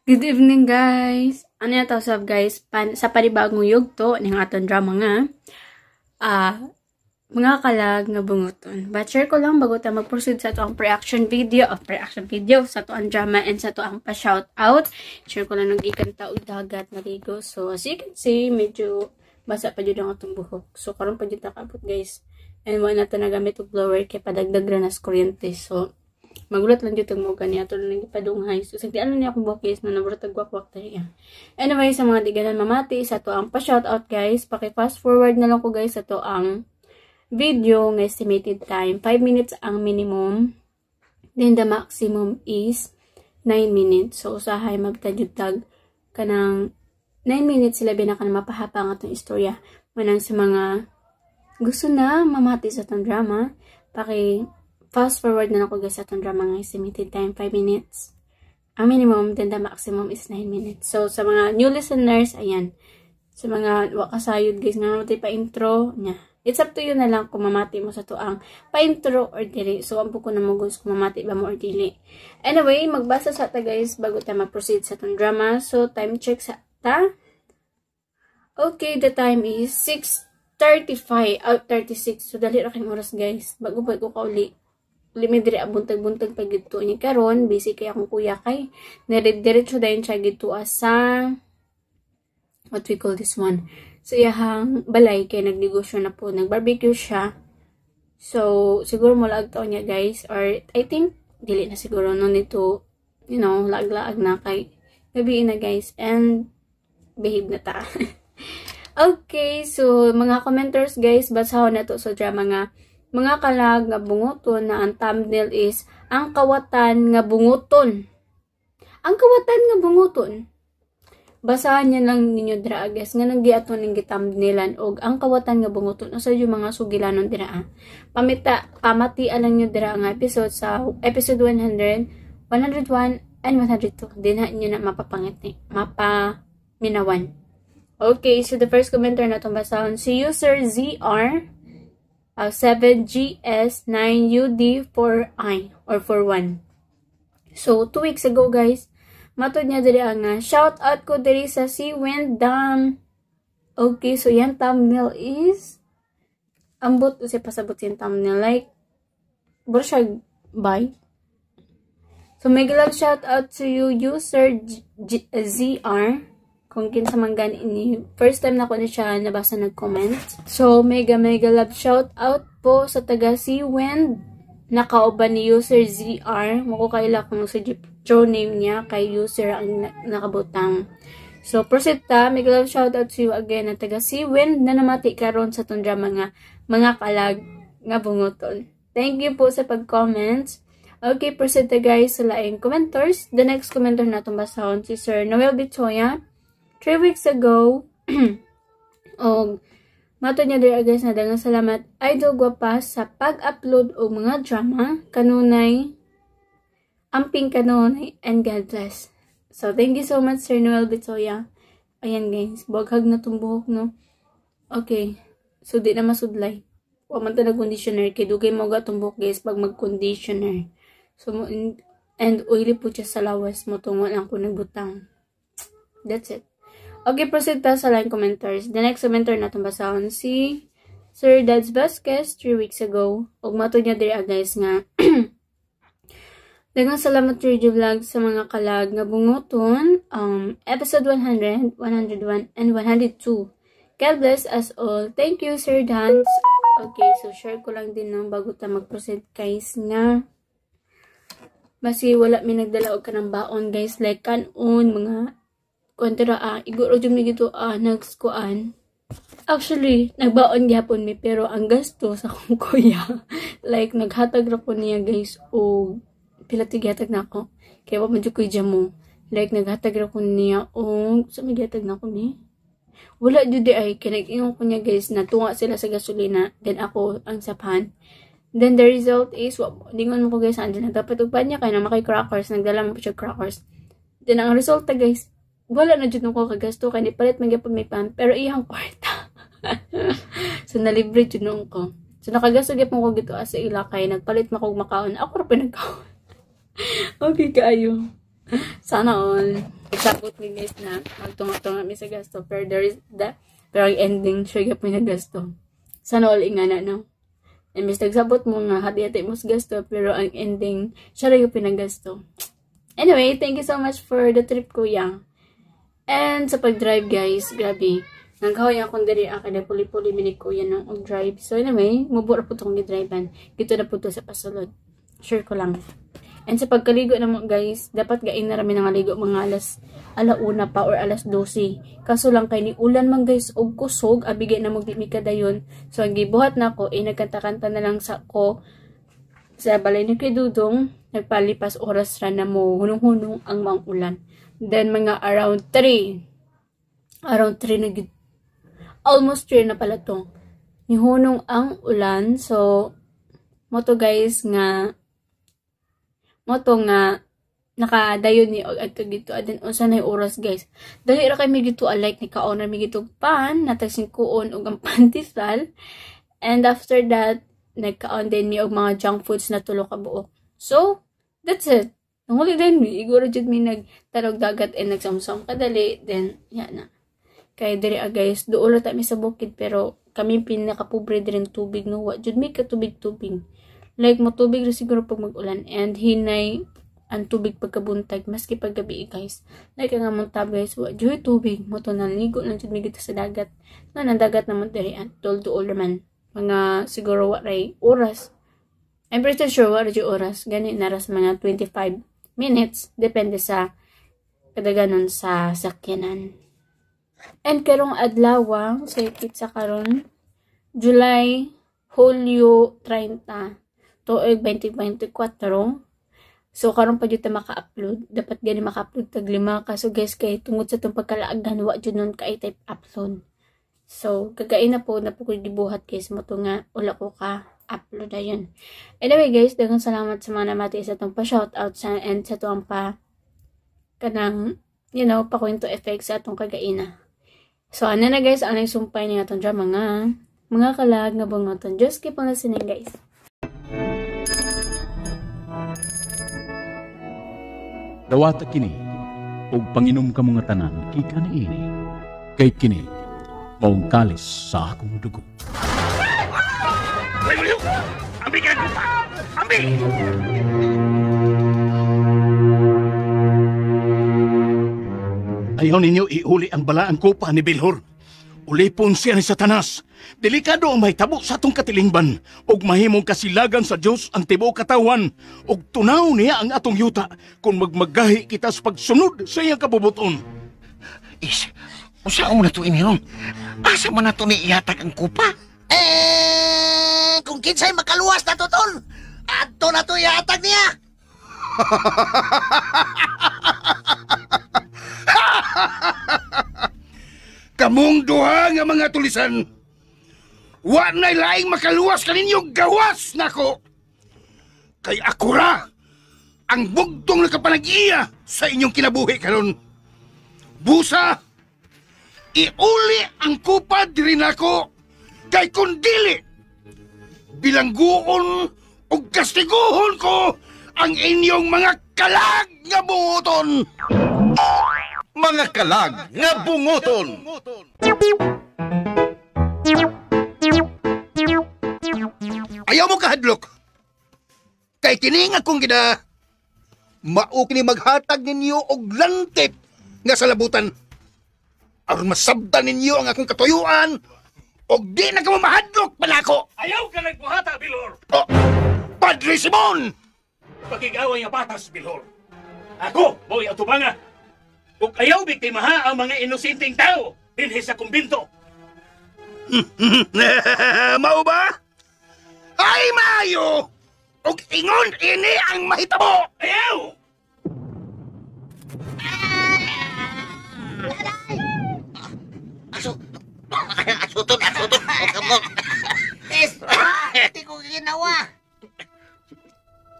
Good evening, guys! Ano yung tawag, guys? Sa panibagong yugto ng atong drama nga Mga Kalag nga Bunguton. But share ko lang bago ta mag-proceed sa atoang reaction video of reaction video sa atoang drama and sa atoang pa-shout out. Share ko lang, nag-ikan ta og dagat, maligo. So as you can see, medyo basa pa jud ang atong buhok. So karon pa jud ta kaabot, guys. And wala na ta nagamit og blower kay padagdag ra nas kuryente. So magulat lang jud mo gani ato lang gipadunghay. So sa ano niya akong buhok, guys, na naburat wakwak diri. Anyway, sa mga di ganan mamati sa atoang pa-shout out, guys, paki-fast forward na lang ko, guys, sa atoang video nga estimated time 5 minutes ang minimum, then the maximum is 9 minutes. So usahay magta jud tag kanang 9 minutes sila na ka mapahapa ang atong istorya. Manang sa mga gusto na mamati sa atong drama, paki fast forward na ako, guys, sa atong drama nga estimated time 5 minutes ang minimum, then the maximum is 9 minutes. So sa mga new listeners, ayan, sa mga wa kasayod, guys, nga namatay pa intro nya, it's up to you na lang kung mamati mo sa atoang pa-intro or dili. So ampo ko na mo, guys, kung mamati ba mo or dili. Anyway, magbasa sa ta, guys, bago ta ma-proceed sa atong drama. So time check sa ta. Okay, the time is 6:35 out 36. So dali ra kay oras, guys. Bago bago ka uli. Uli mi diri buntag-buntag pag didto niya karon, busy kay akong kuya kay diretso dayon siya gidto sa, what we call this one, sa iyahang balay kay nagnegosyo na po, nag-barbecue siya. So, siguro mo laag taon niya, guys, or I think, dili na siguro, no need to, laag-laag na kay gabi na, guys, and behave na ta. Okay, so, mga commenters, guys, basahon na to sa drama nga Mga Kalag nga Bunguton na ang thumbnail is Ang Kawatan nga Bunguton. Ang Kawatan nga Bunguton. Basahan niya lang ninyo dira, guys, nga nang giato ning githumbnailan og Ang Kawatan nga Bunguton, usa yung mga sugilanon dira. Pamita pamatian lang nyo dira nga episode, sa episode 100, 101 and 102 dinha niyo na mapapangit ni mapaminawan. Okay, so the first commenter na itong basahon si user ZR 7GS9UD4I or 41. So 2 weeks ago, guys, matod niya diri nga shout out ko diri sa Sea Wind Dam. Okay, so yan thumbnail is ambot si pasabot yung thumbnail, like bro siya bye. So mega love shout out to you, user G G ZR, kung kinsa man gani ini, first time na ko ni siya nabasa nag-comment. So mega mega love shout out po sa taga Sea Wind nakauban ni user ZR. Mo ko kaila kung sa true name niya kay user ang nakabutang. So, proceed ta. Mega love shout out to you again na taga Siwin na namati karon sa tong drama nga Mga Kalag nga Bunguton. Thank you po sa pag-comments. Okay, proceed ta, guys, sa laing commenters. The next commenter na itong basahon si Sir Noel Bitoya. 3 weeks ago, og matod niya dira, guys, na daghang salamat, Idol Gwapa, sa pag-upload og mga drama kanunay, amping kanunay, and God bless. So, thank you so much, Sir Noel Bitoya. Ayan, guys. Buhaghag na tong buhok, no? Okay. So, di na masudlay. Wa man ta nag-conditioner. Kay dugay mo ga tong buhok, guys, pag mag-conditioner. So, and oily po siya sa lawas mo tungo lang ko nagbutang. That's it. Okay, proceed ta sa laing commenters. The next commenter na itong basahon si Sir Dads Vasquez, 3 weeks ago. Ug matod niya diri, guys, nga daghang salamat, Radio Vlog, sa Mga Kalag nga Bunguton, episode 100, 101, and 102. God bless us all. Thank you, Sir Dance. Okay, so share ko lang din ng bago ta mag-proceed, guys, nga basi wala mi nagdala og kanang baon, guys, like kanon, mga kuan ra, iguro jud mi gito nagskuan. Actually, nagbaon gyapon mi, pero ang gasto sa akong kuya, like naghatag ra ko niya, guys, og pila gihatag nako kay wa man jud koy jamo. Like naghatag ra ko niya og sa may gihatag nako ni wala jud di ay kay nag-ingon ko niya, guys, natunga sila sa gasolina, then ako ang saphan. Then the result is wa dingon mo ko, guys, andyan na dapat ug niya kay na makay crackers, nagdala mo pa siya crackers. Then ang resulta, guys, wala na jud ko kagasto kay palit man gyapon may pan, pero iyang kwarta, so nalibre jud noon ko. So nakagasto gyapon ko gito sa ila kay nagpalit man kog makaon, ako ra pinagkaon. Okay kaayo. Sana all. Nagsabot ni guys na magtunga-tunga mi sa gasto. Pero there is the, pero ang ending, siya gyapon nagasto. Sana all ingana, no? Imbes nagsabot mo nga hati-hati mo sa gasto, pero ang ending, siya ra yung pinagasto. Anyway, thank you so much for the trip, kuya. And sa pag-drive, guys, grabe. Nangkahoy akong diri ang kaya puli-puli mi ni kuya nung og drive. So anyway, mubura po itong gi-drivean. Dito na po to sa pasulod. Sure ko lang. And sa pagkaligo na mo, guys, dapat gain na rami nangaligo mga alas 1:00 pa or 12:00. Kaso lang kay ni ulan man guys og kusog, abigay na mo di mi kadayon. So ang gibuhat nako eh, nagkanta-kanta na lang sa ko sa balay ni kay Dudong, nagpalipas oras ra na mo hunong-hunong ang mga ulan. Then mga around 3, around 3 na gid, almost 3 na pala to. Nihunong ang ulan. So moto guys nga moto nga nakadayon ni og adto dito adin unsa na oras guys. Dali ra kay mi dito alike ni kaon ra mi dito pan natag singkuon og ang pandesal. And after that nagkaon din mi og mga junk foods na tulo ka buok. So that's it. Nanguli din mi iguro jud mi nagtarog dagat and nagsamsam kadali then ya na. Kay diri ah, guys, duol ra ta mi sa bukid pero kami pinakapobre diri tubig no, wa jud mi katubig-tubig. Like mo tubig ra siguro pag mag-ulan and hinay ang tubig pagkabuntag maski paggabi guys. Like ang among tab guys, wa jud tubig mo to naligo lang jud mi dito sa dagat. No, ang dagat naman diri ang duol man. Mga siguro wa ray oras. I'm pretty sure wa ray oras gani naras mga 25 minutes depende sa kadaganon sa sakyanan. And karong adlaw sa sa karon July Hulyo 30 tuig 2024. So karon pa jud ta maka-upload. Dapat gani maka-upload tag 5 kaso guys kay tungod sa tong pagkalaagan wa jud nun kay type upload. So kagain na po ko gibuhat guys mo to nga wala ko ka upload ayon. Anyway guys, daghang salamat sa mga namati sa tong pa shout out sa and sa tuang pa kanang you know pakwento effect sa atong kagaina. So ano na guys, anay sumpay ni atong drama nga mga kalag nga bungoton. Just keep on listening guys. Dawata kini og panginom ka mga tanan gikan niini kay kini maong kalis sa akong dugo. Ambi ka pa. Ambi. Ayaw ninyo iuli ang balaang kopa ni Bilhor. Ulipon siya ni Satanas. Delikado ang mahitabo sa atong katilingban ug mahimong kasilagan sa Dios ang tibuok katawan ug tunaw niya ang atong yuta kung magmagahi kita sa pagsunod sa iyang kabubuton. Is, unsaon na to ini ron? Asa man na to ni ihatag ang kupa? Eh, kung kinsay makaluwas na to, tol, adto na to ihatag niya. Kamong duha nga mga tulisan, wa na'y laing makaluwas kaninyo gawas nako. Kay ako ra ang bugtong nakapanag-iya sa inyong kinabuhi karon. Busa, iuli ang kupa diri nako kay kun dili bilangguon ug kastiguhon ko ang inyong mga kalag nga bunguton. Mga kalag nga bunguton. Ayaw mo kahadlok. Kay kini nga kung gina mao kini maghatag ninyo og lantip nga salabutan. Aron masabtan ninyo ang akong katuyuan og di na kamo mahadlok panako. Ayaw ka nagbuhata, Bilhor. Oh, Padre Simon! Pakig-away nga patas, Bilhor. Ako, mo'y atubanga. Ug ayaw biktimaha ang mga inosenteng tao dinhi sa kumbinto. Mao ba? Ay maayo! Ug ingon ini ang mahitabo! Ayaw! Aso! Asuton! Asuton! O kamot! Es! Di ko ginawa!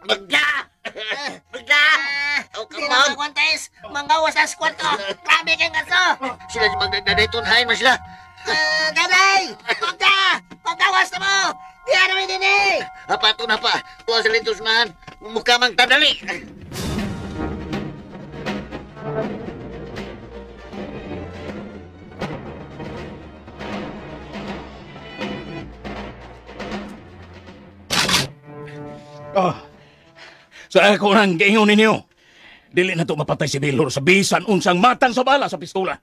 Magda! Magda! O Di na kamot! magwantes! Mangawas sa squad ko! Grabe kang aso! Sila magdadayton hain man sila. Gaday! Magda! Pagkawas na mo! Di ano din eh! Hapato na pa. Tuwa sa lintos man. Mukha mang tadali. Oh. Sa ako nang giingon ninyo. Dili na to mapatay si Bilhor sa bisan unsang matang sa bala sa pistola.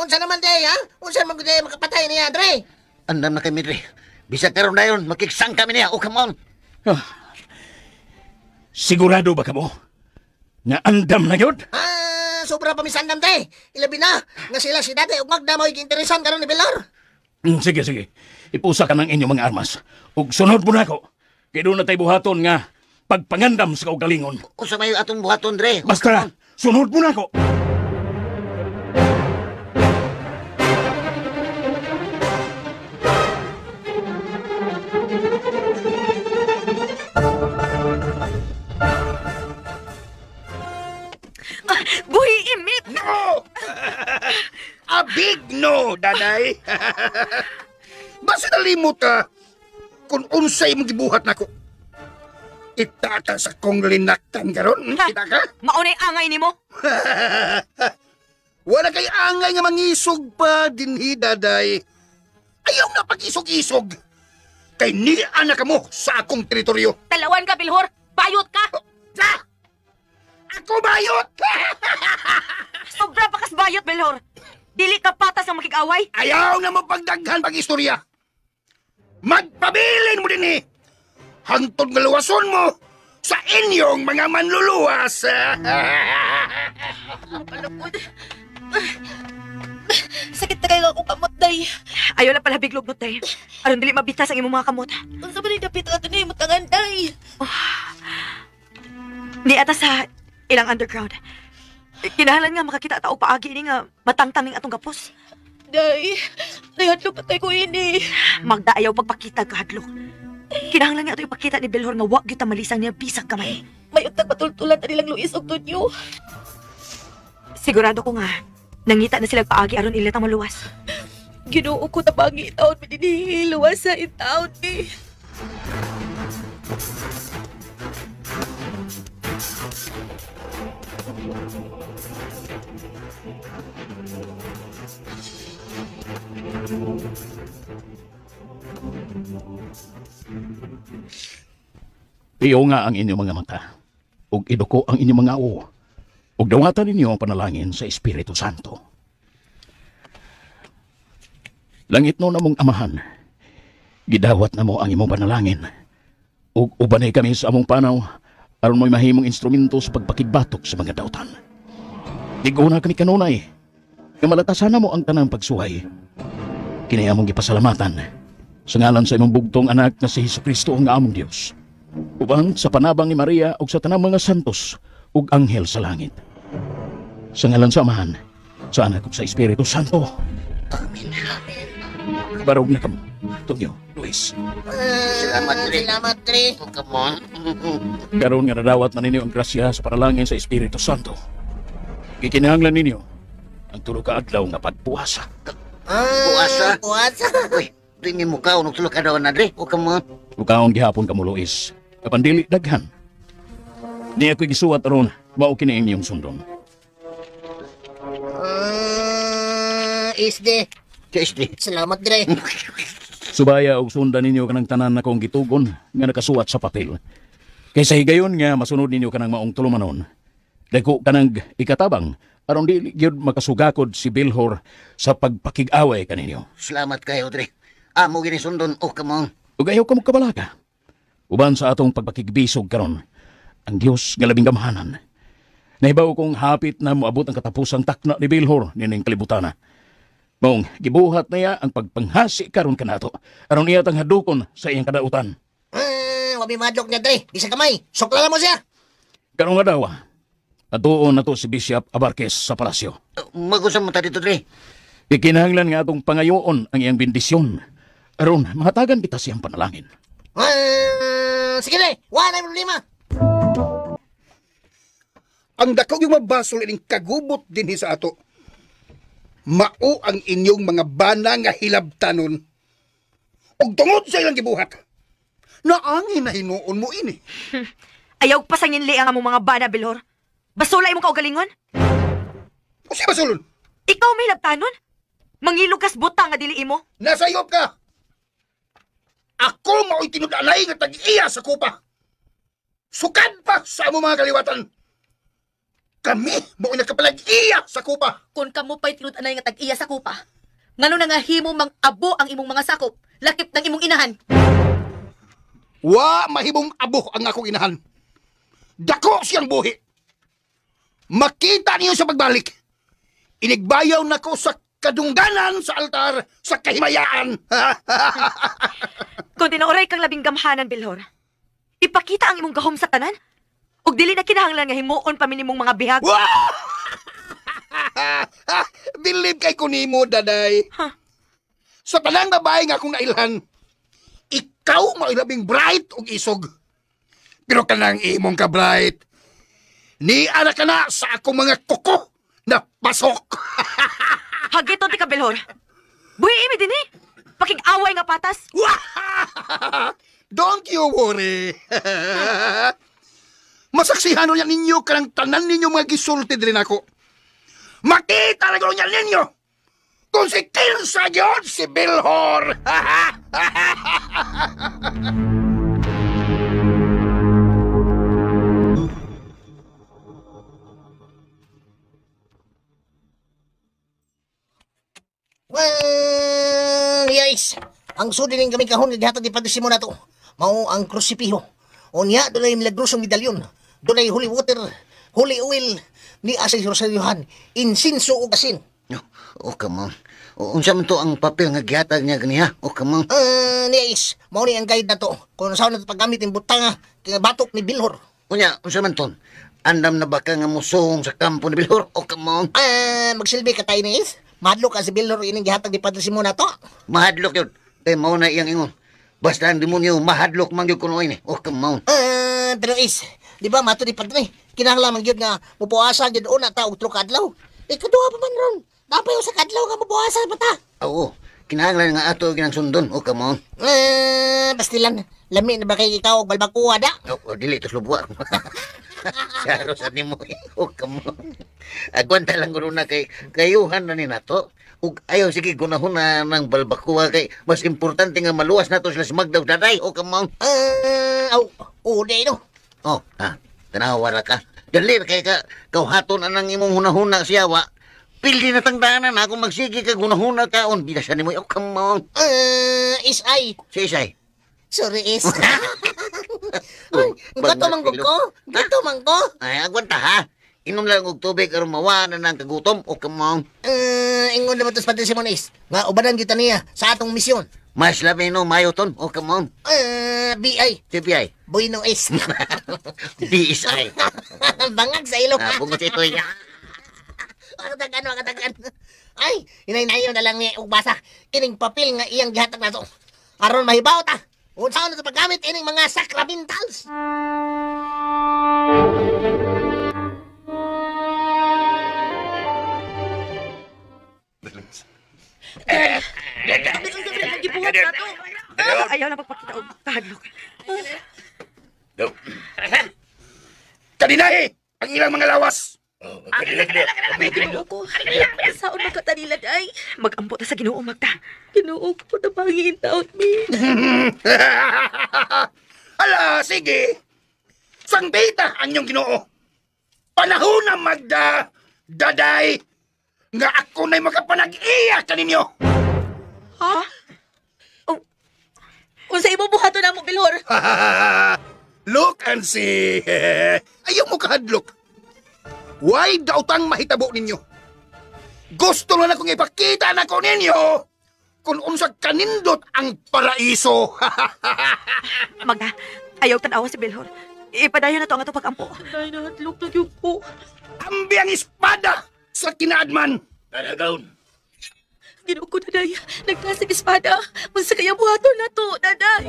Unsa naman day, ha? Unsa man day makapatay niya, Dre? Andam na kami, Dre. Bisag karon dayon, makiksang kami niya. Oh, come on. Sigurado ba kamo? Nga andam na yun? Sobra pa misandam, Dre. Ilabi na nga sila si Dade ug Magda mo'y giinteresan karon ni Bilhor. Sige, sige. Ipusa ka ng inyong mga armas. Ug sunod mo na ako. Kaya doon na tayo buhaton nga pagpangandam sa kaugalingon. Unsa may atong buhaton, Dre? Basta, sunod mo na ako. Buhi imit! No! A big no, daday. Basta nalimot ka kung unsay mong gibuhat nako. Itaka sa kong linaktan karon, kita ka? Maunay angay nimo? Wala kay angay nga mangisog pa dinhi, daday. Ayaw na pag-isog-isog. Kay niana ka mo sa akong teritoryo. Talawan ka, Bilhor! Bayot ka! Sa! Ako bayot! Sobra pa kas bayot, Bilhor! Dili ka patas ang makig-away! Ayaw na mo pagdaghan pag-istorya! Magpabilin mo din eh! Hangtod nga luwason mo sa inyong mga manluluwas! Sakit na kayo akong kamot, day. Ayaw na pala biglog no, day. Aron dili mabitas ang imong mga kamot. Unsa ba ni dapit ato ni mutangan, day? Di ata sa ilang underground. Kinahanglan nga makakita ta og paagi ini nga matangtanging atong gapos. Day, nahadlok pa tayo ko ini. Magda ayaw pagpakita kahadlok. Kinahanglan nga ato ipakita ni Bilhor nga wa gyud ta malisang niya bisag kamay. May utang patultulan ta nilang Luis og Tonyo. Sigurado ko nga nangita na sila paagi aron ila ta maluwas. Ginoo ko tabangi taon mi dinhi luwas sa intaon ni. Iyo nga ang inyong mga mata, ug iduko ang inyong mga uo, ug dawatan ninyo ang panalangin sa Espiritu Santo. Langit no namong amahan, gidawat na mo ang imong panalangin, ug ubanay kami sa among panaw, aron mo'y mahimong instrumento sa pagpakigbatok sa mga dautan. Diguna kami kanunay, nga malatasan na mo ang tanang pagsuway. Kini among gipasalamatan, sa ngalan sa imong bugtong anak na si Jesucristo ang among Dios. Uban sa panabang ni Maria ug sa tanang mga santos ug anghel sa langit. Sa ngalan sa Amahan, sa Anak ug sa Espiritu Santo. Amen. Barog na kamo. Tonyo, Luis. Salamat, Dre. Salamat, Dre. Oh, come on. Karon nga nadawat na ninyo ang grasya sa panalangin sa Espiritu Santo. Gikinahanglan ninyo ang tulo ka adlaw nga pagpuasa. Puasa? Puasa. Uy, di mi mukaon og tulo ka adlaw na, Dre. Oh, come on. Mukaon gihapon kamo, Luis. Apan dili daghan. Niya ko'y gisuwat aron mao kini ang inyong sundon. Isde. Isde. Salamat, Dre. Subaya og sundan ninyo kanang tanan akong gitugon nga nakasuwat sa papel. Kaysa higayon nga masunod ninyo kanang maong tulumanon. Dako kanang ikatabang aron dili gyud makasugakod si Bilhor sa pagpakig-away kaninyo. Salamat kayo, Dre. Amo gini sundon. Oh, come on. Ug ayaw ka mo kabalaka. Uban sa atong pagpakigbisog karon, ang Dios nga labing gamhanan. Nahibaw kong hapit na moabot ang katapusang takna ni Bilhor nining kalibutana. Maong gibuhat niya ang pagpanghasi karon kanato aron iya tang hadukon sa iyang kadautan. Wabi madlok niya, Dre. Bisa kamay. Sukla mo siya. Karong adlaw, atuon na to si Bishop Abarquez sa palasyo. Magusa mo ta dito, Dre. Ikinahanglan nga atong pangayoon ang iyang bendisyon aron mahatagan kita siyang panalangin. Sige, Dre. Wala na problema. Ang dako yung mabasol ining kagubot dinhi sa ato. Mao ang inyong mga bana nga hilabtanon. Og tungod sa ilang gibuhat, naangin na hinuon mo ini. Ayaw pasangin li ang among mga bana, Bilhor. Basula imong kaugalingon? O siya basulon? Ikaw may hilabtanon? Mangilog kas butang nga dili imo? Nasayop ka! Ako mao'y tinud-anay nga tag-iya sa kupa. Sukad pa sa among mga kaliwatan. Kami mao nakapalag-iya sa kupa. Kung kamo pa'y tinud-anay nga tag-iya sa kupa, ngano na nga himo mang abo ang imong mga sakop, lakip ng imong inahan. Wa mahimong abo ang akong inahan. Dako siyang buhi. Makita niyo sa pagbalik. Inigbayaw nako sa kadungganan sa altar sa kahimayaan. Kung tinuoray kang labing gamhanan, Bilhor, ipakita ang imong gahom sa tanan. Ug dili na kinahanglan nga himuon pa minimong mga bihag. Believe kay kunimo, daday. Huh? Sa tanang babae nga akong nailhan, ikaw mailabing bright ug isog. Pero kanang imong ka bright, ni ara ka na sa akong mga kuko na pasok. Hagiton ti ka, Bilhor. Buhi imi din eh. Pakig-away nga patas. Don't you worry. Masaksihan niya ninyo kanang tanan ninyo mga gisulti din ako. Makita na niya ninyo kung si kinsa yun si Bilhor. Well, yes. Ang sudi ning kami kahon nga gihatag ni Padre Simon nato. Mao ang krusipiho. Unya dunay milagrosong medalyon. Dunay holy water, holy oil ni asay Rosariohan, insinso ug asin. Oh, come on. Unsa man to ang papel nga gihatag niya ganiha? Oh, come on. Ni is, mao ni ang guide nato kung saan nato paggamit ang butanga batok ni Bilhor. Unya, unsa man ton? Andam na ba ka nga musong sa kampo ni Bilhor? Oh, come on. Magsilbi ka tayo ni is. Mahadlok ka si Bilhor ining gihatag ni Padre Simon nato. Mahadlok yun. Kay mao na iyang ingon. Basta ang demonyo, mahadlok man gyud kuno ini. Oh, come on. Pero is, di ba mato ni Padre? Kinahanglan man gyud nga mupuasa gyud una ta og tulo ka adlaw. Ikaduha pa man ron. Napay usa ka adlaw nga mupuasa pa ta. Oo, kinahanglan nga ato ginang sundon. Oh, come on. Bastilan, lami na ba kay ikaw og balbakuha da? Oh, dili to slubwa. Saro sa nimo. Oh, come on. Agwanta lang kuno na kay kayuhan na ni nato. Ug ayaw sige gunahon na ng balbakuha kay mas importante nga maluwas nato sila sa Magdaw daday. Oh, come on. Aw, oh, di no. Oh, ha, tanawa ra ka. Dali ra kay ka kauhaton anang imong hunahuna siya wa. Pildi na tang daanan ako magsige ka gunahuna kaon bilasan nimo. Oh, come on. Is ay. Si Isay. Sorry is. Ay, gato manggod ko. Gato mangko. Ay, agwanta ha. Inom lang og tubig aron mawa na ng kagutom. Oh, come on. Ingon naman to sa Padre Simon is. Nga ubanan kita niya sa atong misyon. Mas labi no mayo ton. Oh, come on. BI. CPI. Bueno is. BSI. Bangag sa ilong. Ah, bungot ito. Akatagan, akatagan. Ay, hinay-nayo na lang ni og basa. Kining papel nga iyang gihatag nato. Aron mahibaw ta. Unsaon na ito paggamit ining mga sacramentals. Gibuhat nato. Ayaw na pagpakita og kahadlok. Kaninahi ang ilang mga lawas. Ginoo ko. Saon magkatanila day? Magampo ta sa Ginoo Magda. Ginoo ko tabangi taon mi. Ala, sige. Sangbita ang inyong Ginoo. Panahon na Magda, daday, nga ako na'y makapanag-iya kaninyo. Ha? Oh. Unsa imo buhaton namo Bilhor? Look and see. Ayaw mo kahadlok. Why dautang mahitabo ninyo? Gusto na akong ipakita na ko ninyo kung unsa kanindot ang paraiso. Magda, ayaw tanawa si Bilhor. Ipadayon na to ang ato pag-ampo. Day nahadlok na gyud ko. Ambi ang espada sa kinaadman. Taragaon. Ginoo ko daday. Nagtasig espada. Unsa kaya buhaton nato daday?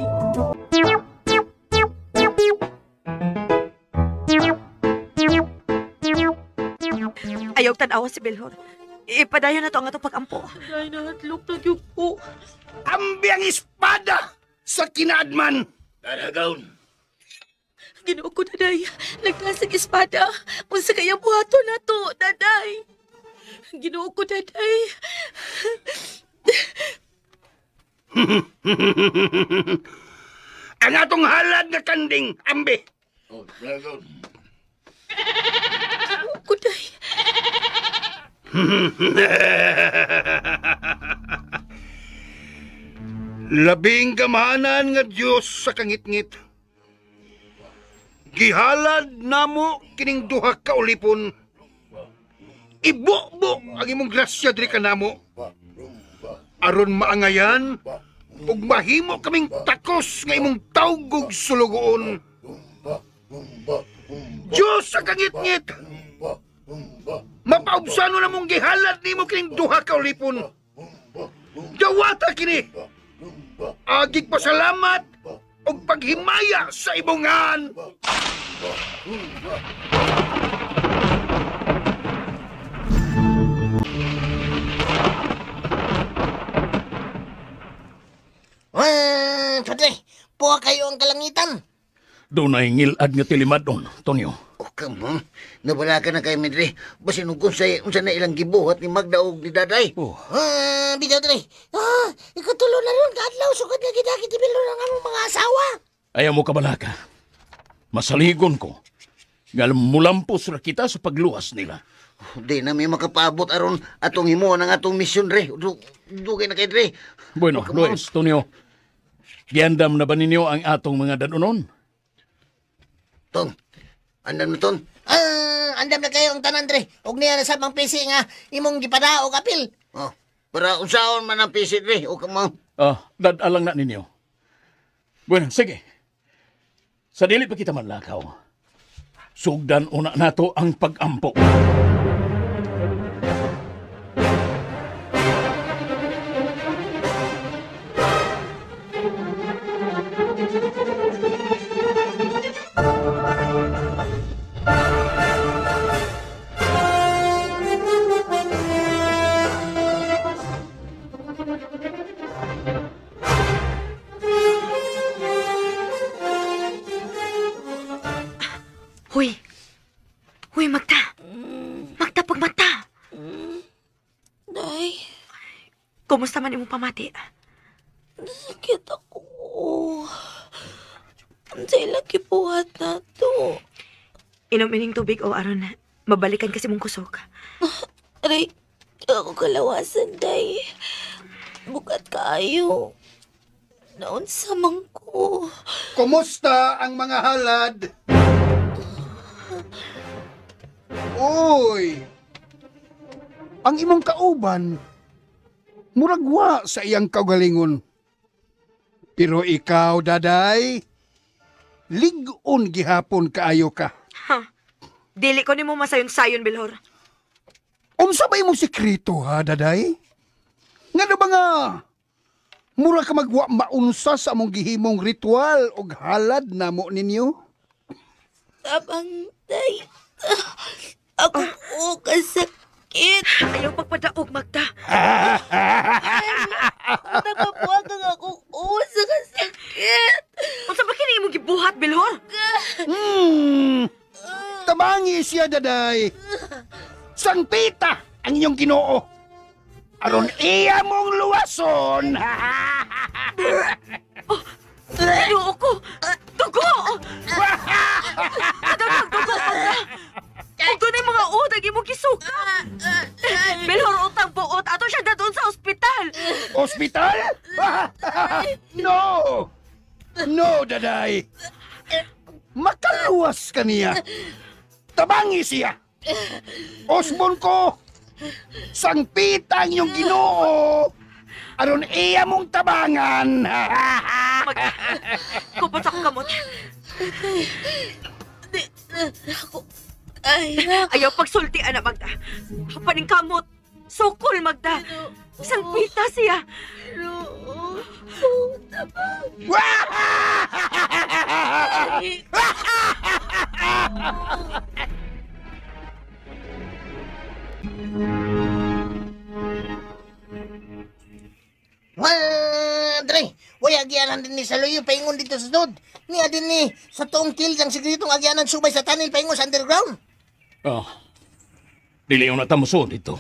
Ayaw tanawa si Bilhor. Ipadayon na to ang ato pag-ampo. Day nahadlok na gyud ko. Ambi ang espada sa kinaadman. Taragaon. Ginoo ko daday. Nagtasig espada. Unsa kaya buhaton nato daday? Ginoo ko daday. Ang atong halad nga kanding, ambi. Kuday. Labing gamahanan nga Dios sa kangitngit. Gihalad namo kining duha ka ulipon. Ibubo ang imong grasya diri kanamo. Aron maangayan ug mahimo kaming takos nga imong tawgog sulugoon. Dios sa kangitngit. Mapaubsano na mong gihalad nimo kining duha ka ulipon. Dawata kini. Agig pasalamat ug paghimaya sa imong ngan. Padre, puwa kayo ang kalangitan. Dunay ngilad nga tilimadon, Tonyo. Oh, come on. Nabala ka na kay Medre. Basin kung unsa na ilang gibuhat ni Magda og ni Daday. Oh. Bitaw dre. Ikatulo na ron kaadlaw sukad nga gidakit Bilhor ang among mga asawa. Ayaw mo kabalaka. Masaligon ko. Ngal mulampos ra kita sa pagluwas nila. Di na may makapaabot aron atong himuon ang atong misyon re. Dugay na kay dre. Bueno, Oh, come on. Luis, Tonyo, giandam na ba ninyo ang atong mga danunon? Tong, andam na ton. Andam na kayo ang tanan dre. Og niya na sa pang PC nga imong gipada og apil. Oh, para unsaon man ang PC dre. O come on. Dadalang na ninyo. Bueno, sige. Sa dili pa kita manlakaw. Sugdan una nato ang pag-ampo. Huy. Huy, Magda. Magda, pagmata. Day, Kumusta man imong pamati? sakit ako. Ang sa ilang gibuhat na to. Inom ining tubig o aron mabalikan kasi mong kusog. Aray, ako kalawasan, Day. Bukat kaayo. Naunsa man ko. Kumusta ang mga halad? Uy! Ang imong kauban, muragwa sa iyang kaugalingon. Pero ikaw, Daday, lig-on gihapon kaayo ka. Ha? Dili ko nimo masayon-sayon, Bilhor. Unsa ba imong sekreto, ha, Daday? Ngano ba nga? Mura ka magwa maunsa sa among gihimong ritual og halad namo ninyo? Tabang, Day. Ako po kasakit. Ayaw pagpadaog, Magda. Napapuwag ang akong uso kasakit. Unsa ba kini imong gibuhat, Bilhor? Tabangi siya, Daday. Sangpita ang inyong Ginoo. Aron iya mong luwason. Ginoo ko! Dugo! Dadag dugo, Magda! Ug dunay mga udag imong gisuka. Bilhor, utang buot. Ato siya dadon sa ospital. Ospital? No! No, Daday. Makaluwas ka niya. Tabangi siya. Osbon ko. Sangpita ang iyong Ginoo. Aron iya mong tabangan. Magda, kupot akong kamot. Ako, ay, Ayaw pagsulti, anak Magda. Paning kamot. Sukol, Magda. Sangpita siya. Ginoo. Tabang. Dre, way agyanan din ni sa luyo paingon dito sa sud. Niya din ni sa tuong kilid ang sikretong agyanan subay sa tunnel paingon sa underground. Oh. Dili na tamuso dito.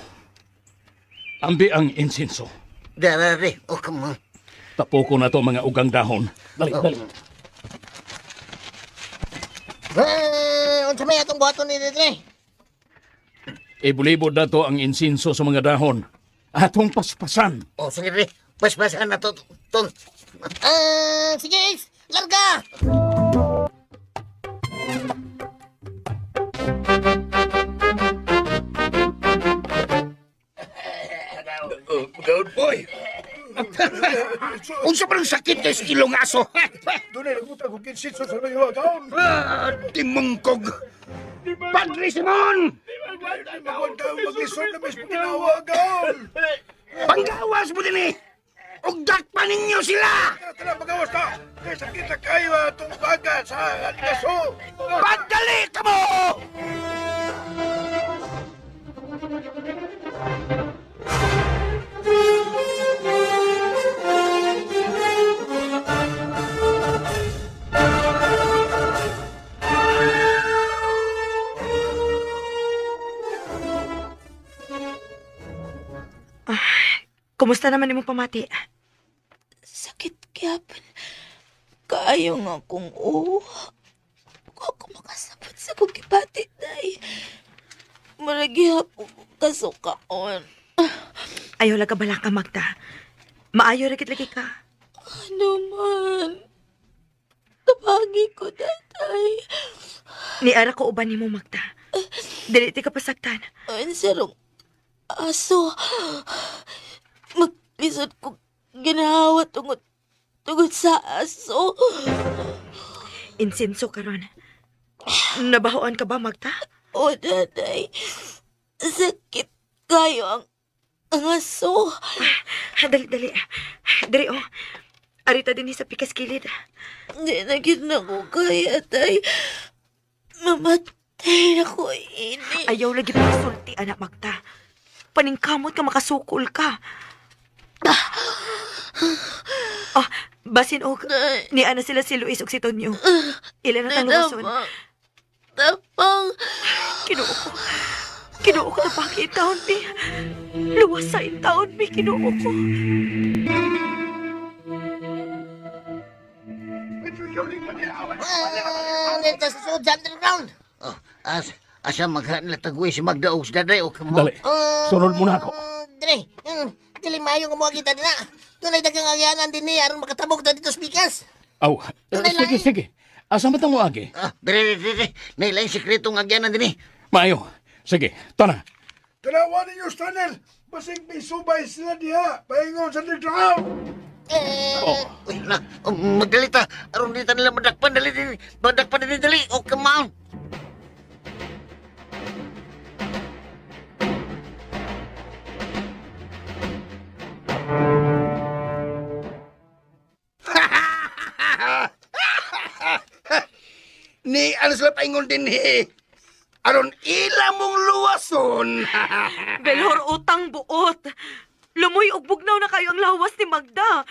Ambi ang insinso. Dara re. Oh, come on. Tapuko na to mga ugang dahon. Dali, dali. Unsa may atong buhaton ni Dre? Ibulibod na to ang insinso sa mga dahon. Atong paspasan. Oh, sige Dre. Paspasan na to, tol. Sige, Ace. Larga! Oy! Unsa pa rin sakit kay sa ilong aso? Dunay nagutang kong kinsinso sa mga kaon. Timungkog! Padre Simon! Maglisod na mas ginawa kaon. Panggawas mo din eh! Ugdak pa ninyo sila! Tara, pagawas ta! Kay sakit na kayo atong baga sa aso! Pagdali ka mo! Kumusta naman imong pamati? Sakit gyapon. Kaayo nga kung uwa. Ko ako makasabot sa kong gibati, day. Maragihapon ko kasukaon. Ayaw lang ka bala ka, Magda. Maayo ra gid lagi ka. Ano man? Tabagi ko, tatay. Niara ko uban nimo, Magda. Dili ti ka pasaktan. Unsa rong aso. Maglisod ko ginawa tungod sa aso. Insinso karon. Nabahoan ka ba, Magda? O, tatay. Sakit kayo ang aso. Dali, dali. Dali, oh. Arita din sa pikas kilid. Hindi na gid na ko kaya, tay. Mamatay ako ini. Ayaw lagi pagsulti, anak Magda. Paningkamot ka, makasukol ka. Oh, basin og ni ana sila si Luis ug si Tonyo. Ila na tang luwason. Tapang. Kinuo ko. Kinuo ko na bakit taon mi. Luwas sa taon mi, kinuo ko. Dito sa sud sa underground. Oh, asa magha nila tagwi si Magda og si Daday o kamo. Dali. Sunod muna ako. Dre, dili maayo nga moagi ta dina. Dunay daghang agyanan dinhi aron makatabok ta dito sa pikas. Aw, sige, sige. Asa man ta moagi? Dre, dre, dre. Nay laing sekretong agyanan dinhi. Maayo. Sige, tana. Tanawa ninyo sa tunnel. Basig may subay sila diha. Paingon sa underground. Oh. Uy, na, magdali ta. Aron di ta nila madakpan. Dali, dali. Madakpan dali, dali. Oh, come on. Ni ano sila paingon din eh. Aron ila mong luwason. Belhor utang buot. Lumoy og bugnaw na kayo ang lawas ni Magda.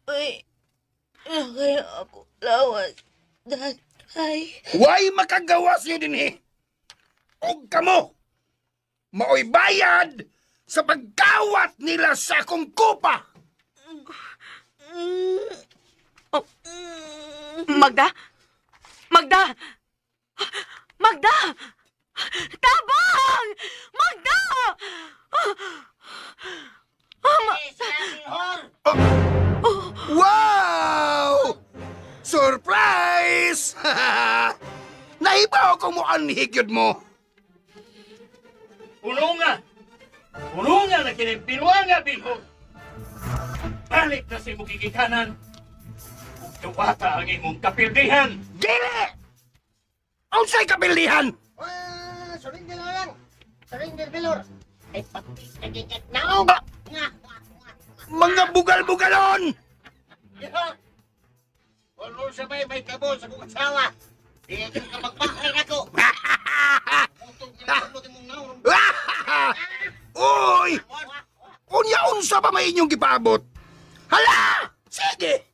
Ay, nakaya ako lawas. Datay. Way makagawas niyo din eh. Og kamo, maoy bayad sa pagkawat nila sa akong kupa. Oh. Magda? Magda! Magda! Tabang! Magda! Wow! Surprise! Naibaw ko mo ang higyod mo. Ununga! Ununga na kinimpilwa nga, Bilho! Balik na sa imong gigikanan. Ug duwata ang imong kapildihan. Dili! Unsay kapildihan? Surrender na lang. Surrender, Belor. Ay, pati nagigit naong. Mga bugal-bugalon! Ano sa may tabo sa kong asawa? Di ka magpahay nako. Uy! Unya unsa pa may inyong gipaabot? Hala! Sige!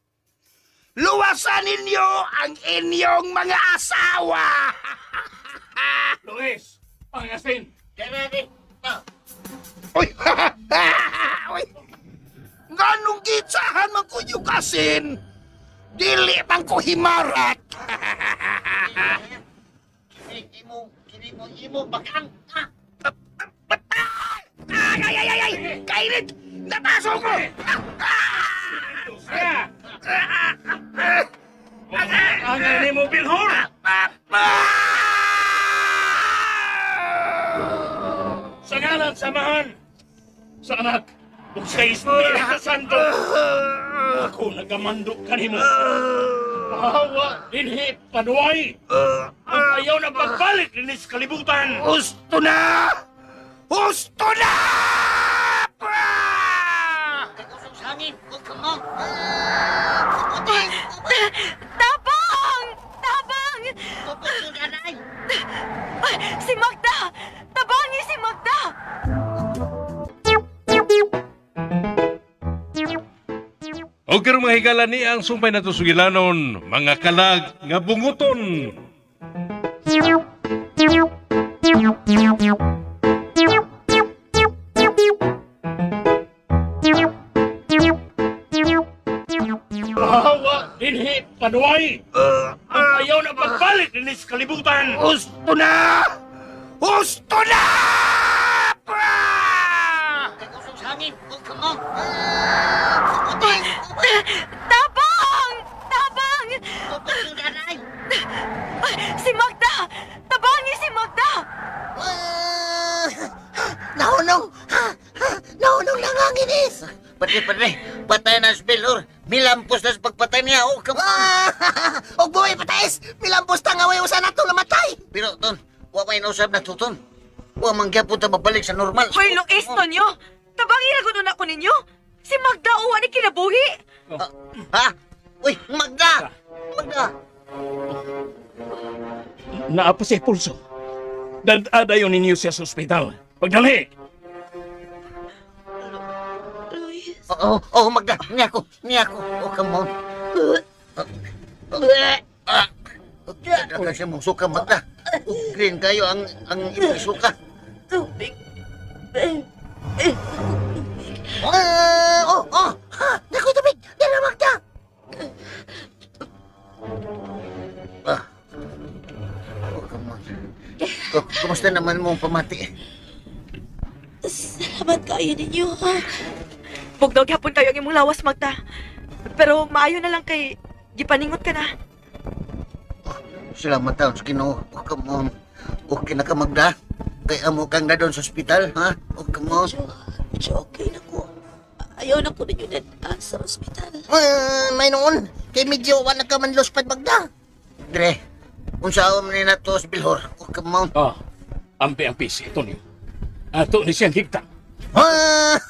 Luwasan ninyo ang inyong mga asawa! Luis, pangasin! Uy! Uy! Nganong gitsahan man ko yung kasin? Dili man ko himarat. Imo bakang. Ay, ay, ay, ay, ay! Kainit! Napaso ko! Ang ni mo, Bilhor! Sa ngalan sa Amahan, sa Anak, ug sa Espiritu Santo, ako nagamando kanimo. Pahawa dinhi paduay. Ug ayaw na pagbalik dinhi sa kalibutan. Husto na! Husto na! Tabang! Tabang! Si Magda! Tabangi si Magda! O karong mga higala ni ang sumpay nato sugilanon, mga kalag nga bunguton. Pahawa dinhi paduay. Ug ayaw na pagbalik dinhi sa kalibutan. Husto na! Husto na! Tabang! Tabang! Si Magda! Tabangi si Magda! Nahunong! Nahunong lang ang inis! Padre, patay na si Bilhor. Milampos na sa pagpatay niya. Oh, come on. Og buhay patais! Milampos ta nga way usa nato namatay! Pero, ton, wa may nausab na to, ton. Wa man gyapon ta mabalik sa normal. Hoy, Luis, Tonyo! Tabangi ra gud na ko ninyo! Si Magda uwa ni kinabuhi! Ha? Uy, Magda! Magda! Naa pa siya pulso. Dad-adayon ninyo siya sa ospital. Pagdali! Luis. Oo, oh, Magda. Niya ko, niya ko. Oh, come on. Daga siya mong suka, Magda. Green kayo ang imong suka. Tubig. Oh, oh! Ha! Nakoy tubig! Dala Magda! Oh, come on. Kumusta naman mong pamati? Salamat kayo ninyo, ha? Bugnaw gyapon kayo ang imong lawas, Magda. Pero maayo na lang kay gipaningot ka na. Salamat taon sa Ginoo. Oh, come on. Okay na ka, Magda. Kay amo kang na doon sa ospital, ha? Oh, come on. Medyo okay na ko. Ayaw na ko ninyo na sa ospital. May noon, kay medyo wala ka man luspad, Magda. Dre, unsa man ni nato si Bilhor? Oh, come on. Ah, ampi-ampi si Tonyo. Ato ni siyang higta.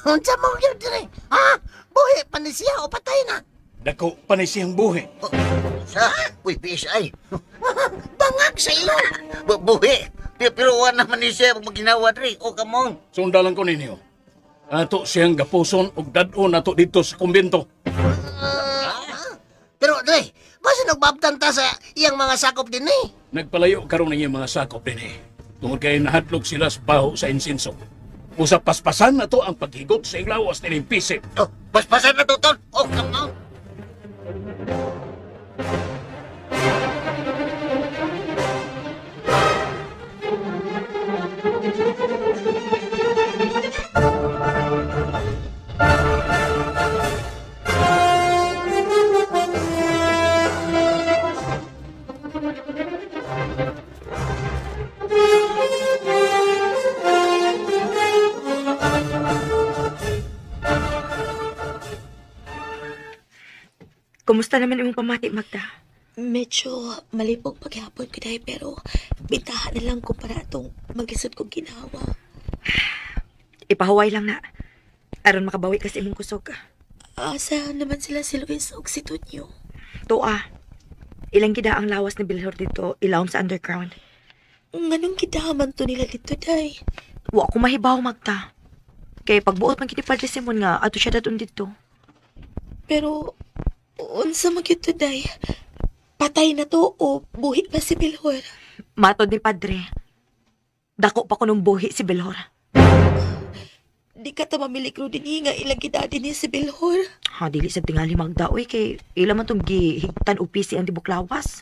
Unsa mo gyud dire? Ha? Buhi pa ni siya o patay na? Dako pa ni siyang buhi. Sa? Uy, PSI. Bangag sa ilo. Buhi. Pero wala naman ni siya maginawa, Dre. Oh, come on. Sundalan ko ninyo. Ato siyang gapuson og dad-on ato dito sa kumbento. Pero, Dre, basta nagbabtan ta sa iyang mga sakop din eh. Nagpalayo karon ang iyang mga sakop din eh. Tungod kay nahadlok sila sa baho sa insinso. Usa paspasan na to ang paghigot sa inglawas ni Pisip. Oh, paspasan na to, Ton. Oh, come on. Kumusta naman imong pamati, Magda? Medyo malipong paghapon ko dahil pero bintahan na lang ko para atong maglisod kong ginawa. Ipahuway lang na. Aron makabawi kasi imong kusog. Asa naman sila si Luis ug si Tonyo? Tuwa. Ilang gida ang lawas ni Bilhor dito ilawom sa underground. Nganong gidaman to nila dito, day? Wa ko mahibaw, Magda. Kay pagbuot man kini Padre Simon nga adto siya dadon dito. Pero unsa man gyud to, day? Patay na to o buhi pa si Bilhor? Matod ni Padre. Dako pa kunong buhi si Bilhor. Di ka ta mamilikro din nga ilang gidadi ni si Bilhor. Ha, dili sa tingali Magda, uy, kay ila man tong gihigtan upisi ang tibok lawas.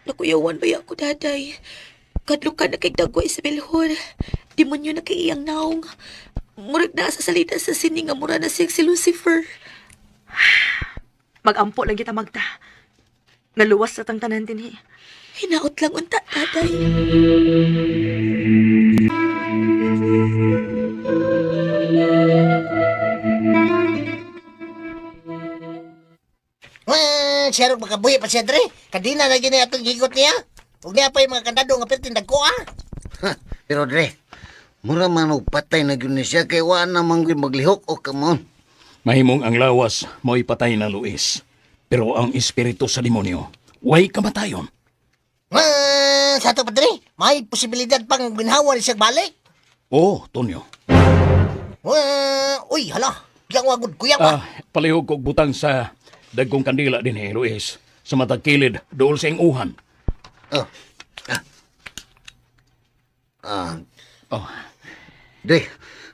Nakuyawan ba ako, daday? Kadlukan na kay dagway si Bilhor. Demonyo na kay iyang naong. Murag na sa salita sa sining nga mura na siya si Lucifer. Magampo lang kita, Magda. Naluwas sa tang tanan din eh. Hinaot lang unta, daday. Siya rin makabuhi pa siya, Dre. Kadina na gini atong gigot niya. Huwag niya pa yung mga kandado nga perting dagko, ah. Ha, pero Dre, mura man og patay na gyud ni siya kay wa na man gyud maglihok o kamon. Mahimong ang lawas mo'y patay na, Luis. Pero ang espiritu sa demonyo, way kamatayon. Sa ato, Padre, may posibilidad pang ginhawa ni siya balik. Oo, Tonyo. Uy, hala. Yang wagod kuyang ah. Palihog kog butang sa dagkong kandila din eh, Luis. Sa matag kilid, dool sa iyong uhan. Oh. Oh. Dre,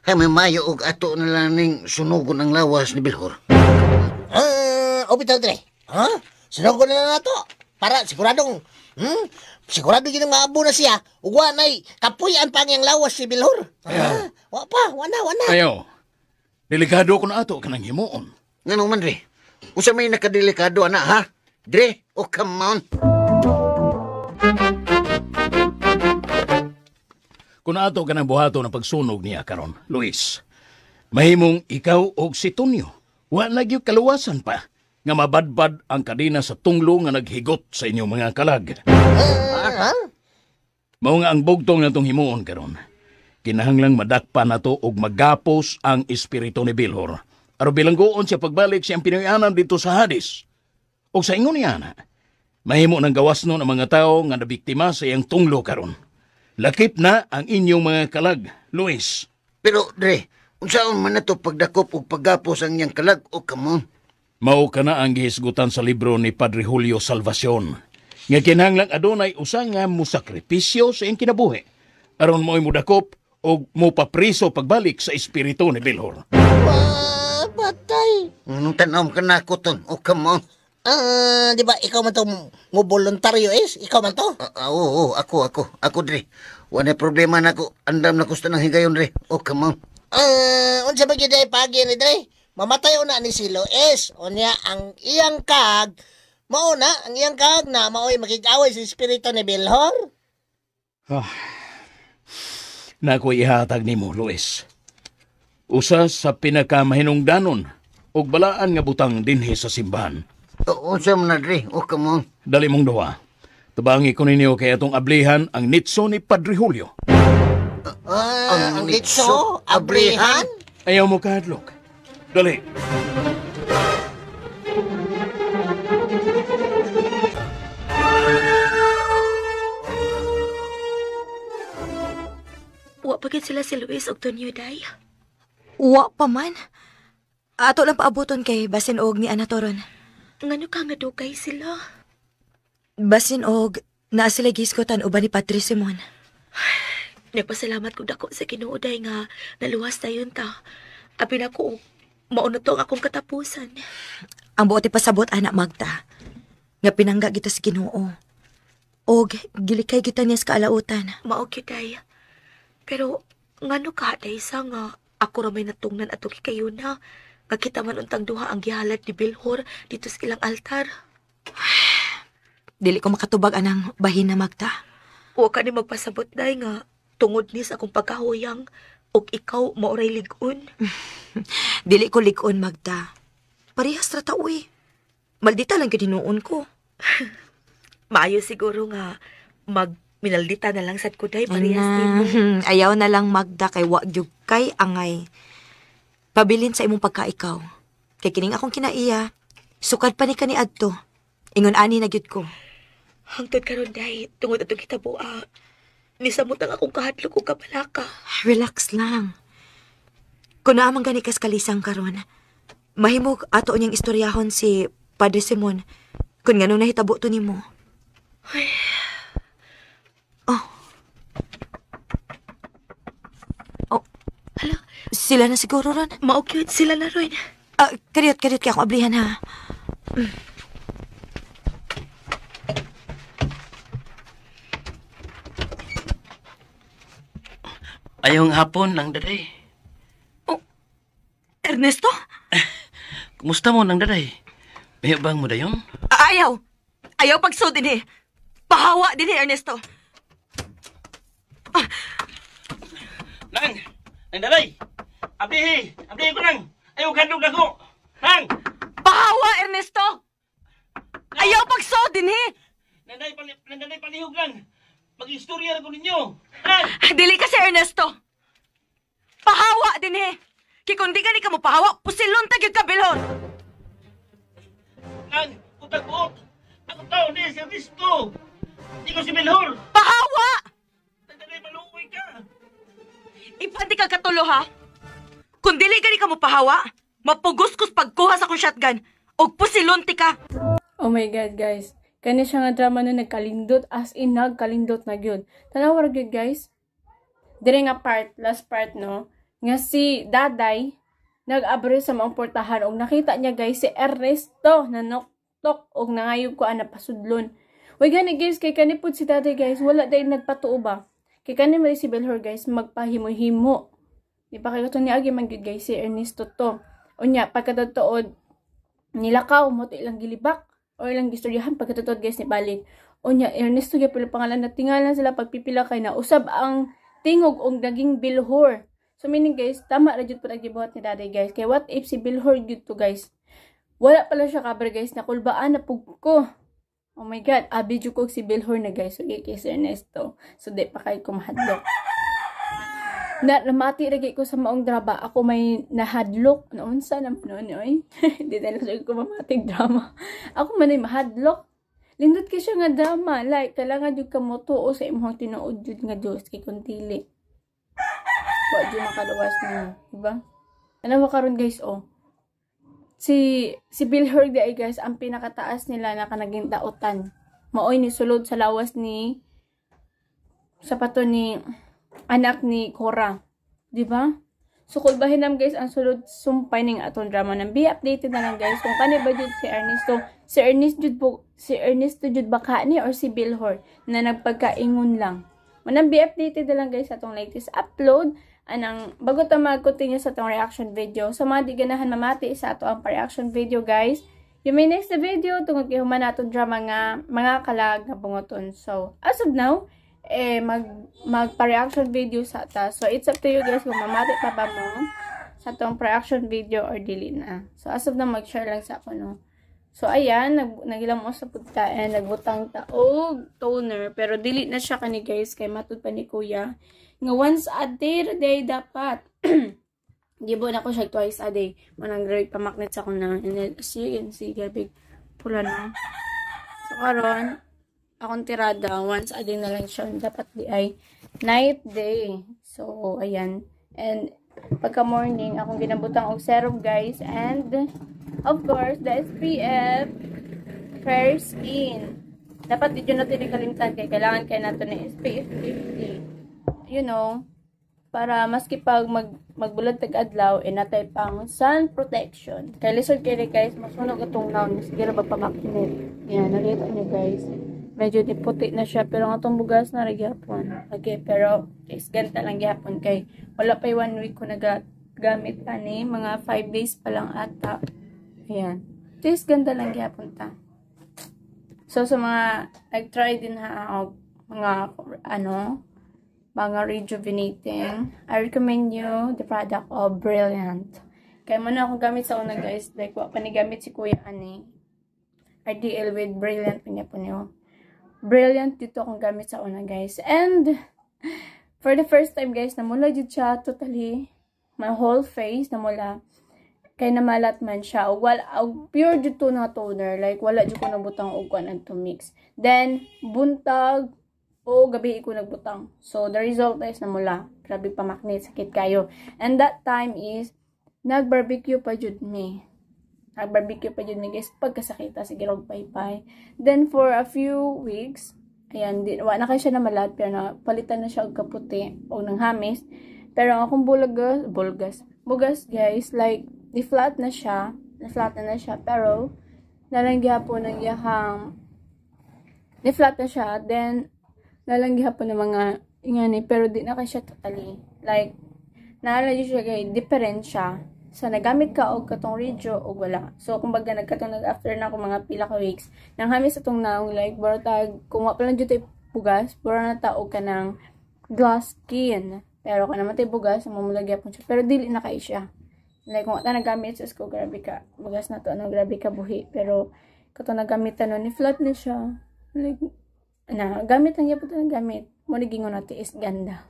ay may mayo og ato na lang ning sunugon ang lawas ni Bilhor. Bitaw, Dre. Ha? Sunugon na lang nato. Para siguradong, sigurado yun ang maabo na siya. Ugwa na'y kapuyan pa ang lawas si Bilhor. Wa pa, wa na. Ayaw. Delikado ko na ato kanang himuon. Ngano man, Dre? Usa may nakadelikado, ana, ha? Dre, oh come on. Kung ato ka ng buhato na pagsunog niya karon, Luis, mahimong ikaw og si Tonyo. Wa na gyud kaluwasan pa nga mabadbad ang kadena sa tunglo nga naghigot sa inyong mga kalag. Mao nga ang bugtong natong himuon karon. Kinahanglang madakpa nato og magapos ang espiritu ni Bilhor. Aron bilanggoon siya pagbalik siyang Pinoyanan dito sa Hades. Og sa ingon niya na, mahimo nang gawas nun ang mga tao nga nabiktima sa iyang tunglo karon. Lakip na ang inyong mga kalag, Luis. Pero, Dre, unsaon man nato pagdakop og paggapos ang iyang kalag o kamon? Mao ka na ang gihisgutan sa libro ni Padre Julio Salvacion. Nga kinahanglang adunay usa nga mosakripisyo sa iyang kinabuhi. Aron mo'y mudakop og mopapriso pagbalik sa espiritu ni Bilhor. Patay. Anong tanaw ka na ako, ton? O come on. Di ba ikaw man to mo voluntaryo is? Ikaw man to? Oo, ako. Ako, Dre. Wala problema na ako. Andam na kusta ng higayon, Dre. O come on. Unsa ba gyud ay pagi ni Dre? Mamatay una ni si Luis. Unya ang iyang kag, mao na ang iyang kag na maoy makig-away sa espiritu ni Bilhor. Nako ihatag nimo, Luis. Usa sa pinakamahinungdanon og balaan nga butang dinhi sa simbahan. Unsa man na, Dre? O come on. Dali mong duha. Tabangi ko ninyo kay atong ablihan ang nitso ni Padre Julio. Ang nitso? Ablihan? Ayaw mo kahadlok. Dali. Wa pa gid sila si Luis og Tonyo, day. Wa pa man. Ato lang paabuton kay basin og ni Anatoron. Ngano ka nga dugay sila? Basin og naa sila gihisgutan uban ni Padre Simon. Nagpasalamat ko dako sa Ginoo, day, nga naluwas dayon ta. Abi na ko mao na to ang akong katapusan. Ang buot ipasabot, anak Magda, nga pinangga kita sa Ginoo. Og gilikay kita niya sa kaalautan. Mao gyud, day. Pero ngano ka, day, sa nga ako ra may natungnan ato kikayo na nga kita man untang duha ang gihalad ni Bilhor dito sa ilang altar. Dili ko makatubag anang bahin na, Magda. Wa ka ni magpasabot, day, nga tungod ni sa akong pagkahuyang og ikaw maoray lig-on. Dili ko lig-on, Magda. Parehas ra ta, uy. Maldita lang gyud hinuon ko. Maayo siguro nga magminaldita na lang sad ko, day, parehas nimo. Ayaw na lang, Magda, kay wa gyud kay angay. Pabilin sa imong pagkaikaw. Kay kining akong kinaiya, sukad pa ni kaniadto. Ingon ani na gyud ko. Hangtod karon, day, tungod atong hitaboa, nisamot ang akong kahadlok ug kabalaka. Relax lang. Kung naa man gani kas kalisang karon, mahimog ato niyang istoryahon si Padre Simon kung nganong nahitabo to nimo. Ay. Oh. Oh. Hala. Sila na siguro ron. Mao gyud sila na ron. Ah, kariyot, kariyot kay akong ablihan ha. Ayong hapon, Nang Daday. Oh, Ernesto? Kumusta mo, Nang Daday? May bang mo dayon? Ayaw. Ayaw pagsud dinhi. Pahawa dinhi, Ernesto. Nang! Nang Daday! Ablihi! Ablihi ko, Nang! Ayaw kandog na ko! Nang! Pahawa, Ernesto! Ayaw pagsud dinhi! Nang Daday, Nang Daday, palihog, Nang! Mag-istorya na ko ninyo! Nang! Dili kasi, Ernesto. Pahawa dinhi. Kay kung di gani ka mo pahawa, pusilon ta gyud ka bilhon. Nang! Utag buot! Ako tao ni si Ernesto! Di ko si Bilhor! Pahawa! Nang Daday, maluoy ka! Ipandi ka katulo, ha? Kung dili gani ka mo pahawa, mapugos kus pagkuha sa akong shotgun. Og pusilon ti ka. Oh my God, guys. Kani siya nga drama na nagkalindot, as in nagkalindot na gyud. Tanaw ra gyud, guys. Dire nga part, last part, no? Nga si Daday nag-abre sa maong portahan og nakita niya, guys, si Ernesto na noktok og nangayog ko ana pasudlon. Uy gani, guys, kay kani pud si Daday, guys, wala dahil nagpatuo ba. Kay kani man si Belhor, guys, magpahimo-himo. Di ba kay kato niagi man gyud, guys, si Ernesto to. Unya pagkatuod nilakaw mo to ilang gilibak o ilang gistoryahan pagkatuod, guys, ni balik. Unya Ernesto gyud pangalan na tingalan sila pagpipila kay na usab ang tingog og naging Bilhor. So meaning, guys, tama ra jud pud ang gibuhat ni Daday, guys. Kay what if si Bilhor gyud to, guys? Wala pala siya kabar, guys, nakulbaan na pug ko. Oh my God, abi jud ko si Bilhor na, guys. So kay si Ernesto. So di pa kay kumahadlok. Na namati ra ko sa maong drama, ako may nahadlok. Naunsa naman noon oy. Di na lang ko mamatig drama. Ako man ay mahadlok. Lindot kay siya nga drama, like kailangan jud ka motuo sa imong tinuod jud nga Dios kay kun dili wa jud makaluwas nimo, diba? Ano ba karon, guys, oh. Si Bilhor di ay, guys, ang pinakataas nila na kanaging dautan. Maoy ni sulod sa lawas ni sapato ni anak ni Cora, di ba? So kulbahin nam, guys, ang sulod sumpay ning atong drama. Nang be updated na lang, guys, kung kani ba jud si Ernesto, si Ernesto jud po, si Ernesto jud ba ka ni or si Bilhor na nagpagkaingon lang. Manang be updated na lang, guys, atong latest upload anang bago ta mag-continue sa atong reaction video. Sa mga di ganahan mamati sa ato ang reaction video, guys, you may next video tungod kay human atong drama nga mga kalag nga bungoton. So as of now, eh magpa-reaction video sa ta. So it's up to you, guys, kung mamati pa ba mo sa atong reaction video or dili na. So as of now, mag-share lang sa ako, no. So ayan, nagilam mo sa pagkain, nagbutang ta og toner, pero dili na siya kani, guys, kay matud pa ni Kuya nga once a day day dapat. Gibo na ko siya twice a day. Manang great pamaknet sa akong na. And then, as you can see, gabi pula na. So karon akong tirada once a day na lang siya. Dapat di ay night day. So ayan. And pagka morning akong ginabutang og serum, guys, and of course the SPF Fair Skin. Dapat di jud natin ikalimtan kay kailangan kay nato ni SPF 50. You know, para maski pag magbulad tag adlaw, eh natay pang sun protection. Kay lisod kay guys, masunog atong naon, sige ra ba pamaknit. Yan, nakita niyo, guys. Medyo di puti na siya, pero ang atong bugas na ra gyapon. Okay, pero guys, ganta lang gyapon kay wala pa 1 week ko nagagamit ani, mga 5 days pa lang ata. Ayan. Guys, ganda lang gyapon ta. So sa mga nag-try din ha og mga ano, mga rejuvenating, I recommend you the product of Brilliant. Kaya mo na akong gamit sa una, guys. Like, wa pa ni gamit si Kuya ani. RDL with Brilliant pinya po niyo. Brilliant dito akong gamit sa una, guys. And for the first time, guys, namula jud siya totally. My whole face namula. Kay namalat man siya. Og wala, og pure jud to na toner. Like, wala jud ko nabutang og kuan to mix. Then, buntag o gabi ko nagbutang. So, the result is namula. Grabe pamaknit, sakit kayo. And that time is, nag-barbecue pa jud mi. Nag-barbecue pa jud mi, guys. Pagkasakita, sige rog paypay. Then, for a few weeks, ayan, di, wa na kayo siya namalat, pero na, palitan na siya og kaputi o nang hamis. Pero ang akong bulagas, bulgas, bugas guys, like, di-flat na siya. Na-flat na siya. Pero, nalang gihapon ang iyahang, ni-flat na siya. Then, nalang gihapon ng mga ingani, pero di na kay siya totally. Like, naala siya kay diferensya sa nagamit ka og katong radio og wala. So, kumbaga, nagkatong nag-after na ako mga pila ka weeks, nang hamis atong naong, like, bora tag, kung wa pa lang jud bugas, bora na ta og kanang glass skin. Pero kung naman tayo bugas, mamulag gyapon siya. Pero dili na kay siya. Like, kung ta nagamit sa ko, grabe ka, bugas na to, ano, grabe ka buhi. Pero, katong nagamitan no, ni flat na siya. Like, na, gamit lang gyapon to gamit. Mo ni gingon na tiis ganda.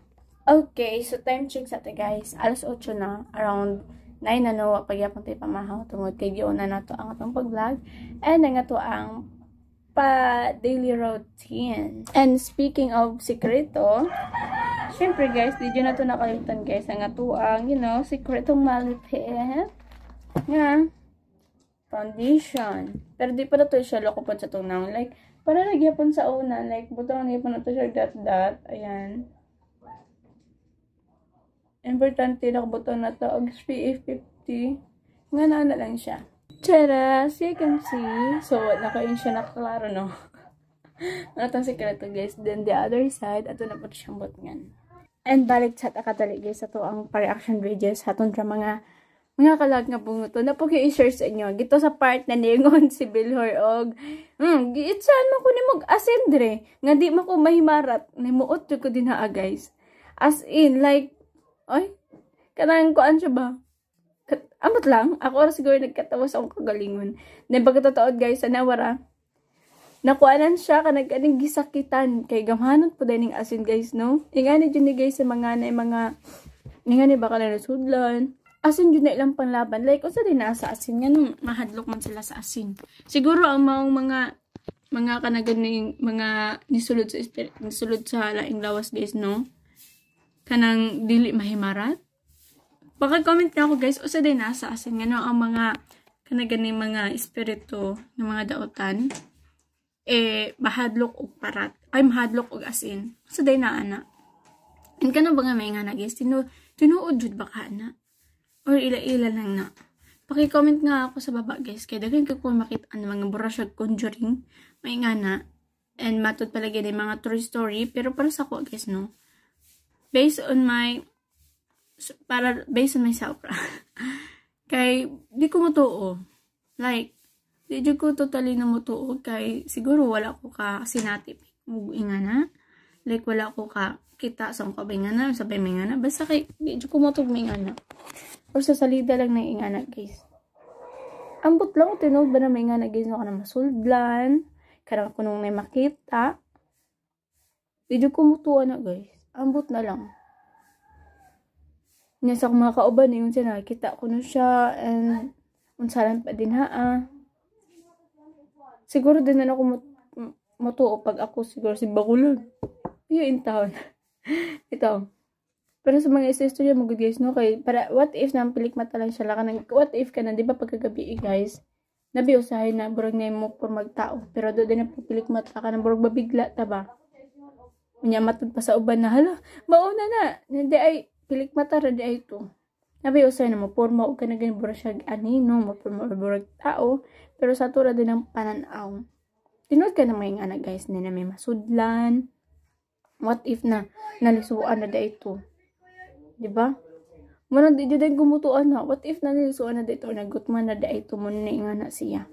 Okay, so time check sa ate guys. Alas 8 na, around 9 na no, pagyapon tayo pamahaw tungod kay giuna na to ang atong pag-vlog and ang ato ang pa daily routine. And speaking of sekreto, syempre guys, di na to nakalimutan guys ang ato ang, sekretong malipit nga foundation. Pero di pa na to siya loko sa itong naong. Like, para nagyapon sa una, like, butang nagyapon na to siya dot dot. Ayan. Importante nakabutang na to og SPF 50. Nga na na lang siya. Charas! You can see. So, wala ko yun siya nakaklaro, no? Ano tong sekreto, guys. Then, the other side, ato na po siyang butngan. And balik sa akadali, guys, ato ang pa-reaction videos sa atong drama nga mga kalag nga bunguto na po kayo i-share sa inyo. Gito sa part na ningon si Bilhor og giitsan mo ko nimo asin dire nga di mo ko mahimarat, nimuot jud ko din ha guys. As in like ay kanang kuan siya ba? Amot lang ako ra siguro nagkatawa sa akong kagalingon. Then pagkatotoo guys sa nawara nakuanan siya kanag kaning gisakitan kay gamhanon po din asin guys, no? Ingani jud ni guys sa mga na mga ingani ba kana sudlan asin jud na ilang panlaban. Like unsa din na sa asin nganong mahadlok man sila sa asin? Siguro ang maong mga kanaganing mga nisulod sa spirit, nisulod sa laing lawas guys, no, kanang dili mahimarat. Baka comment na ako guys, usa din na sa asin ngano ang mga kanaganing mga espiritu ng mga dautan eh mahadlok og parat ay mahadlok og asin sa day na ana. And kano ba nga may nga na guys, tinuod jud ba ka na or ila-ila lang na? Paki-comment nga ako sa baba guys kay daghan ko makita ang mga bura siya conjuring may nga na and matud palagi ni mga true story. Pero para sa ako guys, no, based on my para based on myself kay di ko motuo. Like di jud ko totally na motuo kay siguro wala ko ka sinatip ug ingana. Like wala ko ka kita sa akong kabay nga sabay may nga na, basta kay di jud ko motuo may nga na or sa salida lang ng ingana guys. Ambot lang tinuod ba na may nga na guys, no, kana masuldlan kanang kunong may makita, di jud ko motuo na guys. Ambot na lang niya sa akong mga kauban yung siya nakita ko na siya and unsalan pa din ha. Siguro din na ako motuo pag ako siguro si Bakulon yun in town ito. Pero sa mga istorya mo good guys, no, kay para what if na pilik mata lang siya lang, what if ka na di ba pagkagabi eh, guys, nabi usahay na burag na mo por magtao pero do din na pilik mata ka na burag babigla ta ba unya matud pa sa uban na hala mauna na hindi ay pilik mata ra di ay to. Nabi usahay na mo porma og kana gani burag siya anino mo porma or burag tao pero sa tura din ang pananaw. Tinuod ka na may nga na guys na may masudlan. What if na nalisuan na da ito? Di ba? Muna di jud ay gumutuan na. What if na nalisuan na da ito or nagutman na da ito mo na nga na siya.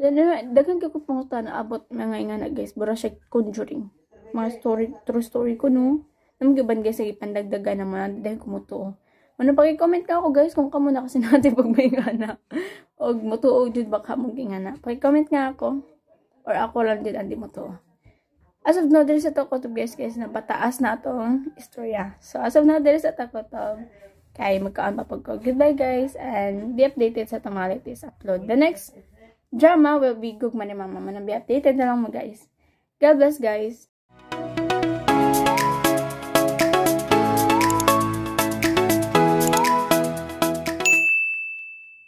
So, daghan kay ko pangutan na abot mga nga na guys. Bura siya conjuring. Mga story, true story ko no. Naman giban guys, sige pandagdagan naman dahil kumutuo. Ano, paki-comment ka ako guys kung kamo na kasi natin pag may nga na. Og mutuo jud baka mong nga na. Paki-comment nga ako or ako lang jud andi mutuo. As of now, there is a takotob guys, na pataas na atong istorya. So, as of now, there is a takotob. Kay magkaan pa pag ko. Goodbye guys and be updated sa atong mga latest upload. The next drama will be Gugma ni Mama. Manang be updated na lang mo guys. God bless guys.